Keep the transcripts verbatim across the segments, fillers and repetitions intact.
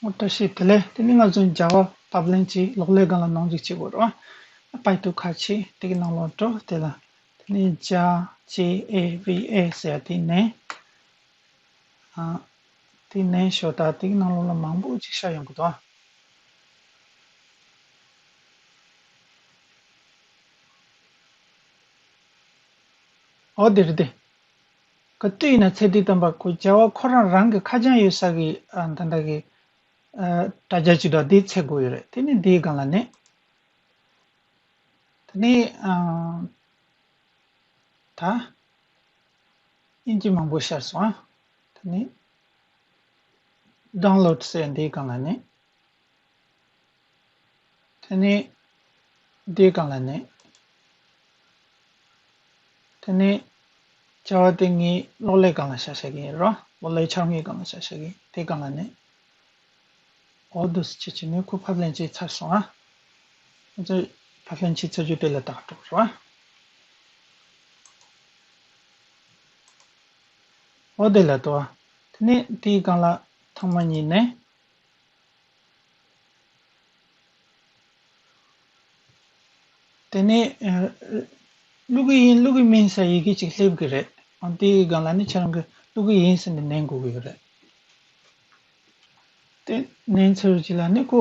བཀྲ་ཤིས་བདེ་ལེགས། དེ་ནི་ང་ཚོ་Java ཕབ་ལེན་གྱི་གློག་ཀླད་སྒང་ལ་ནང་འཇུག་བྱེད་དགོས་རེད་བ། Python ཁ་ཕྱེ་དེ་གི་ནང་ལོགས་འགྲོ། དེ་ལ་དེ་ནི་Java J A V A ཟེར་ཡ་དེ་ནས། ཨ། དེ་ནས་ཤོག་ད་དེ་གི་ནང་ལོགས་ལ་མང་པོ་ཅིག་ཤར་ཡོང་གི་འདུག་ཨ། ཨོ་དེ་རེད་དེ། ག་དུས་ཡིན་ན་ཚེ་འདི་བསྟན་པ་ཁོ་Java ཁོ་རང་རང་གི་ཁ་བྱང་ཡོད་ས་གི་ཨ་ད་ལྟ་གི་ཨ་དྲ་རྒྱ་ཅིག་འདུག་འདི་འཚོལ་དགོས་ཡོད་རེད། དེ་ནི་འདིའི་སྒང་ལ་ནི། དེ་ནི་ཨ་ད་དབྱིན་ཇི་མང་པོ་ཤར་སོང་ཨ། དེ་ནི་download ཟེར་འདིའི་སྒང་ལ་ནི། དེ་ནི་འདིའི་སྒང་ལ་ནི། དེ་ནི་Java དེ་ངའི་གློག་ཀླད་སྒང་ལ་བཞག་བཞག་གི་ཡིན་རོ། གློག་ཀླད་འཆར་ངའི་སྒང་ལ་བཞག་བཞག་གི་དེའི་སྒང་ལ་ནི། ཨོ་འདུག་སེ་བྱས་བྱས་ནས་ཁོ་ཕབ་ལེན་བྱས་ཚར་སོང་ཨ། ང་ཚོས་ཕབ་ལེན་བྱས་ཚར་རྒྱུ་དེ་ལ་ད་འགྲོ་རོགས་ཨ། ཨོ་དེ་ལ་འགྲོ་ཨ། དེ་ནས་དེའི་སྒང་ལ་ཐེངས་མ་གཉིས་ནས། དེ་ནས་ཨ་བླུག་གི་ཡིན་བླུག་གི་མིན་ཟེར་ཡི་གེ་གཅིག་སླེབས་ཀྱི་རེད། ཨ་དེའི་སྒང་ལ་ནི་ཁྱེད་རང་གིས་བླུག་གི་ཡིན་ཟེར་ནས་ནན་དགོས་ཀྱི་ཡོད་རེད། དེ་ནན་ཚར་རྗེས་ལ་ནི་ཁོ་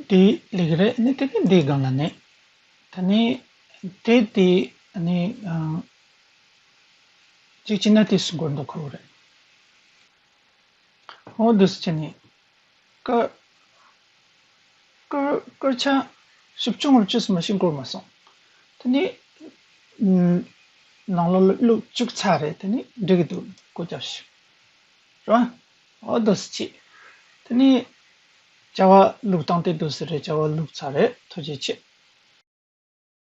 དེ་སླེབས་ཀྱི་རེད། ནི་དེ་ནས་འདིའི་སྒང་ལ་ནི། ད་ནི་དེ་དེ་ནི་ཨ་གཅིག་བྱས་ན་དེ་སུ་འགོར་འདུག་ཁོ་རེད། འོ་འདུག་སེ་བྱས་ནས། དཀར་དཀར་དཀར་ཆག་བཞི་བཅུ་ལྔ་བཅུ་ཙམ་མ་ཞིག་འགོར་མ་སོང་། དེ་ནི་ནང་ལོགས་ལ་བླུགས་བཅུག་ཚར་རེད། དེ་ནི་འགྲིག་གི་འདུག་སྒོ་རྒྱབ་ཤིག་རེད་བ། འོ་འདུག་སེ་བྱས། དེ་ནི་Java བླུགས་སྟངས་དེ་འདུག་སེ་རེད། Java བླུགས་ཚར་རེད། ཐུགས་རྗེ་ཆེ།